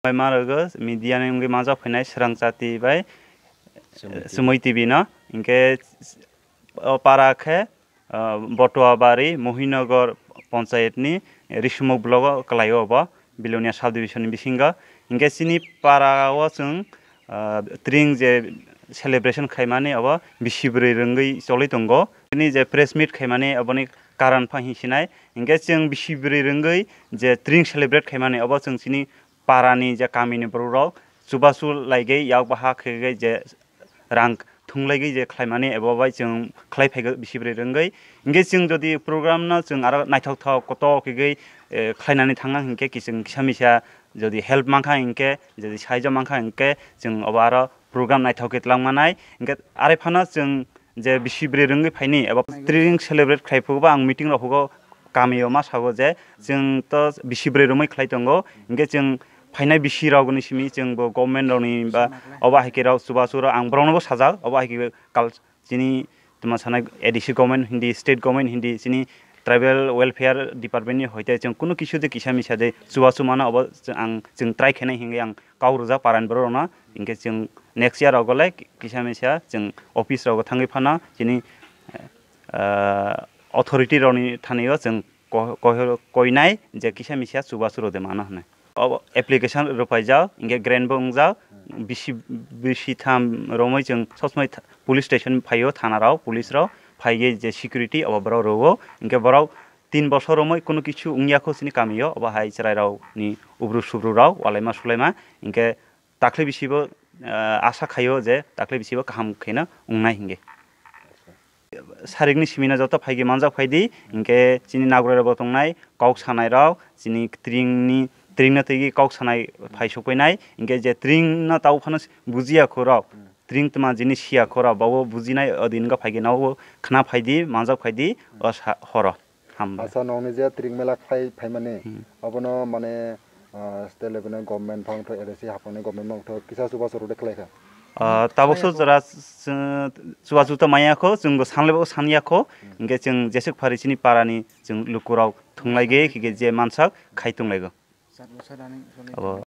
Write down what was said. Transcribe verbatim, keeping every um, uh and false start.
Bai ma rwgo, media ni wngwi manjak phainai Srang Chati bai Sumui T V. Sumui T V no. Hinkhe o para khe, ah, Botuabari, Mohinagar Panchayat ni Risumuk block o kwlaio obo, Bilonia sub division ni bisingo. Hinkhe chini para o chwng, ah, tring je celebration khaimani obo bisi bwrwi rwngwi choli tongo. Chini je press meet khaimani oboni karon pha hinsinai. Hinkhe chwng bisi bwrwi rwngwi je tring celebrate khaimani obo chwng chini para ni je kami ni borok rok chubachu laigwi yak baha khegwi je rang thung laigwi je khlaimani ebo bai chwng khlai phaigo bisi bwrwi rwngwi. Hinkhe chwng jodi program no chwng aro naithok thok kotor khegwi, eh, khlainani thangna hinkhe ki chwng kisa misa jodi help mankha hinkhe, jodi saijo mankha hinkhe chwng obo aro program naithok khe twlang manai. Hinkhe are phano chwng je bisi bwrwi rwngwi phaini eba tring celebrate khlai phugo ba ang meeting rok phugo kami o ma sago je chwng to bisi bwrwi rwngwi khlai tongo, hinkhe chwng phainai bisi rok ni simi chwng bo government rok ni ba obo hai khe rok chubachu rok ang borok no bo sajak obo hai khe kal chini tma sanai A D C government hindi, state government hindi, chini tribal welfare department ni hoite chwng kunu kisu de kisa misa de chubachu mano obo chwng ang chwng try khainai hinwi ang kau rwjak parani borok rokno, hinkhe chwng next year rogo le kisa misa chwng office rogo thangwi phano chini, ah, authority rokni thani o chwng ko-, ko-, koinai je kisa misa chubachu rode mano hwnwi. Obo application rwpaijak, hinkhe grant bo wngjak, bisi, bisi tham romwi chwng sosmai tha-, police station phaio, thana rok, police rok phaigwi je security obo borok rwo, hinkhe borok tin bosor romwi kunu kisu wngya kho chini kamio, obo hai chwrai rok ni ubru subru rok walaima sulaima, hinkhe takle bisibo, ah, asa khaio je takle bisibo kaham kheno wngnai hinge. Sarikni simina joto phaigi manjak phaidi, hinkhe chini nagorai rok bo tongnai, kok sanai rok, chini tringni, tringno tigi kok sanai phai sokpainai, hinkhe je tringno tabo phano bujiya khorok, tring tma jini siya khorok, bobo bujinai, odin go phaigi nogo khna phaidi, manjak phaidi, o sa-, horo. Hambai. Asa nongni je tring mela khlai phaimani, abono mane, ah, state level ni government phang tho, A D C haphangni government phang tho, kisa chubachu rwde khlai kha. Ah, tabuk so jora chubachu ta maya kho, chwng bo sanle bo sanya kho, hinkhe chwng jesuk phari chini parani chwng lukurok thunglai ge, hinkhe je mansak khai tunglai go. Abo